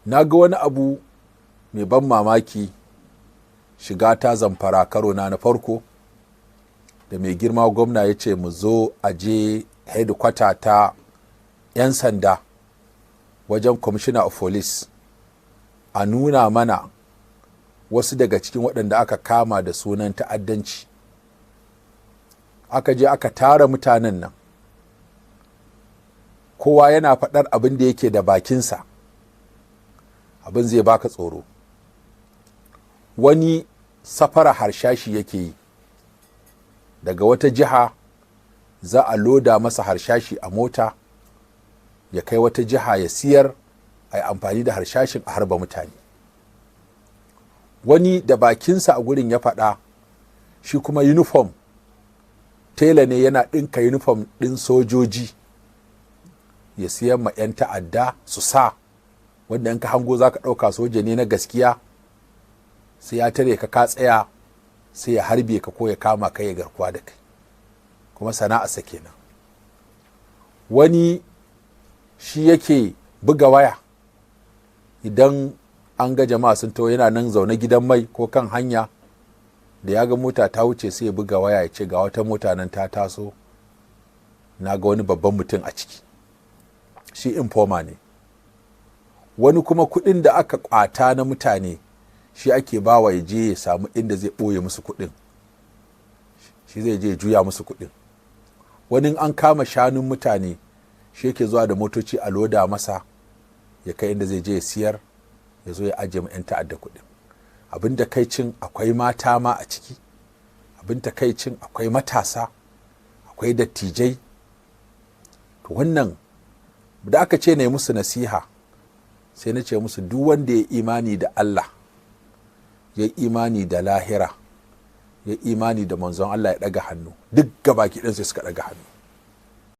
Na ga wani abu mai ban mamaki shiga ta Zamfara karo na farko da mai girma gwamna ya ce mu zo a je headquarter ta 'yan sanda wajen commissioner of police a nuna mana wasu daga cikin waɗanda aka kama da sunan ta'addanci. Aka je aka tara mutanen nan, kowa yana faɗar abin da yake da bakinsa, abin zai baka tsoro. Wani safara harshashi yake yi daga wata jiha, za a loda masa harshashi a mota ya kai wata jiha ya siyar, a yi amfani da harshashin a harba mutane. Wani da bakinsa a gurin ya faɗa, shi kuma uniform tela ne, yana ɗinka uniform ɗin sojoji ya siyan ma 'yan ta'adda su sa, wanda in ka hango za ka ɗauka soja ne na gaskiya, sai ya tare ka ka tsaya sai ya harbe ka ko ya kama kai ya garkuwa da kai, kuma sana'arsa kenan. Wani shi yake buga waya idan an ga jama'a sun taho, yana nan zaune gidan mai ko kan hanya, da ya ga mota ta wuce sai ya buga waya ya ce ga wata mota nan ta taso, na ga wani babban mutum a ciki. Shi informer ne. Wani kuma kuɗin da aka kwata na mutane shi ake bawa ya je ya samu inda zai ɓoye musu kuɗin, shi zai je ya juya musu kuɗin. Wani an kama shanun mutane shi yake zuwa da motoci a loda masa ya kai inda zai je ya siyar, ya zo ya ajiye ma 'yan ta'adda kuɗin. Abin da kai cin akwai mata ma a ciki, abin takaicin akwai matasa, akwai dattijai. To wannan da aka ce na yi musu nasiha, sai na ce musu duk wanda ya imani da Allah, ya imani da lahira, ya imani da manzon Allah, ya ɗaga hannu. Duk gabaki ɗin sai suka ɗaga hannu.